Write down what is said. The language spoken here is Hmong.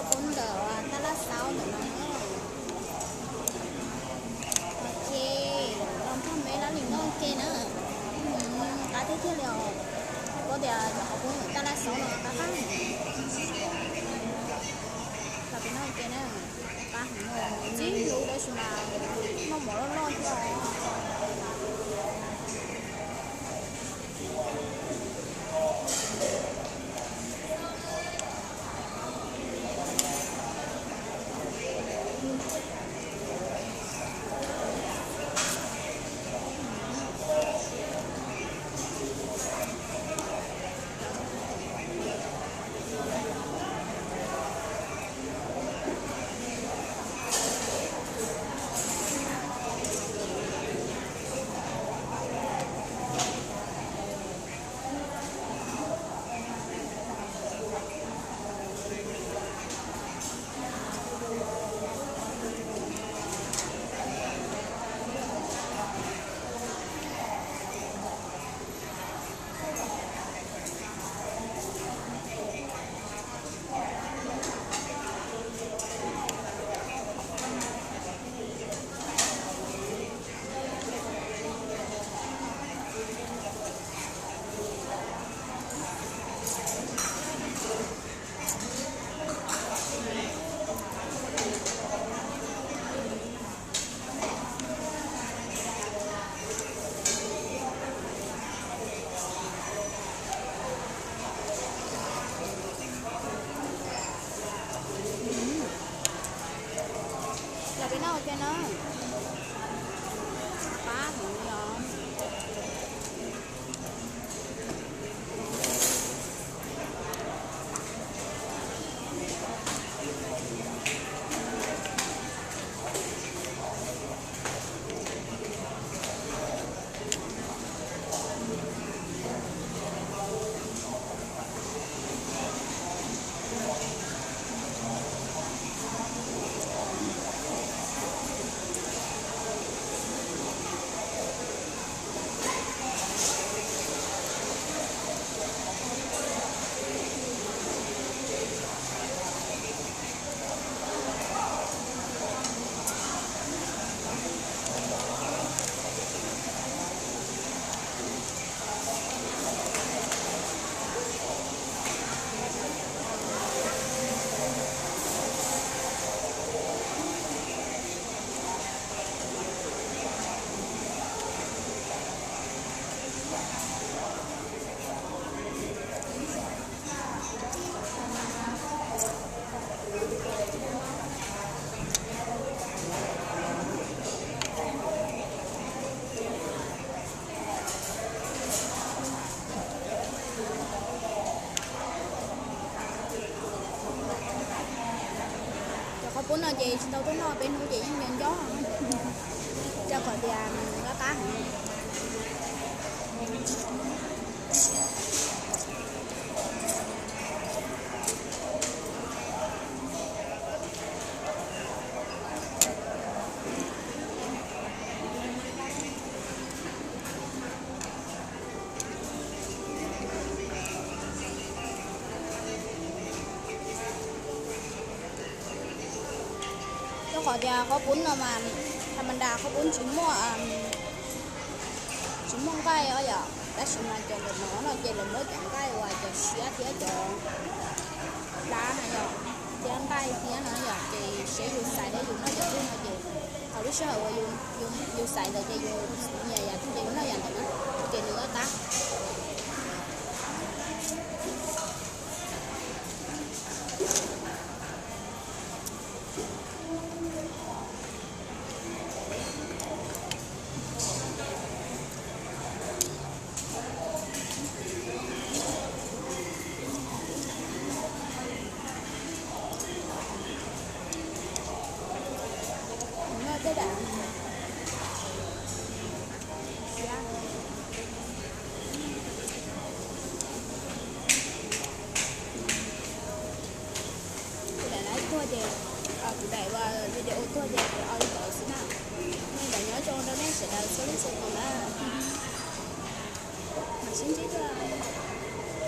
Qub ntawm tab laj xaub ntawm no. Ok, los nrog me lab lis noj ke na. Qab thiab thiaj li os. Kuv tias cov qhov qub ntawm tab laj xaub no qab qab. Los peb noj ke na. Qab heev, ntxim hlub tab sis mas noj mov loj loj thiab os. Los peb noj ua ke na. Qab heev li os. Cov qhov pub no ces tsis tau tuaj noj peb hnub ces yeej nco nco, rau qhov tias qab qab heev. Rau qhov tias qhov pub no mas tha ma nra qhov pub tsis muaj, tsis muaj nqaij os yom, tab sis mas cov ntawm no no ces lawv muab cov nqaij uas cov siab thiab cov plab na yom, thiab nqaij thiab no yom, ces seb yus xaiv thiab yus noj cov twg no ces thaum lub sij hawm uas yus xaiv ntawd ces yus nyiam yam twg ces yus noj yam ntawd na, ces nws qab qab. Noj tej dam siab. Kuv daim live tuag ces, kuv daim video tuag ces kuv ua li ntawd xwb na. Nej ntawd nyob zoo rau nej sawv daws txhua leej txhua tus na. Mam sib ntsib dua.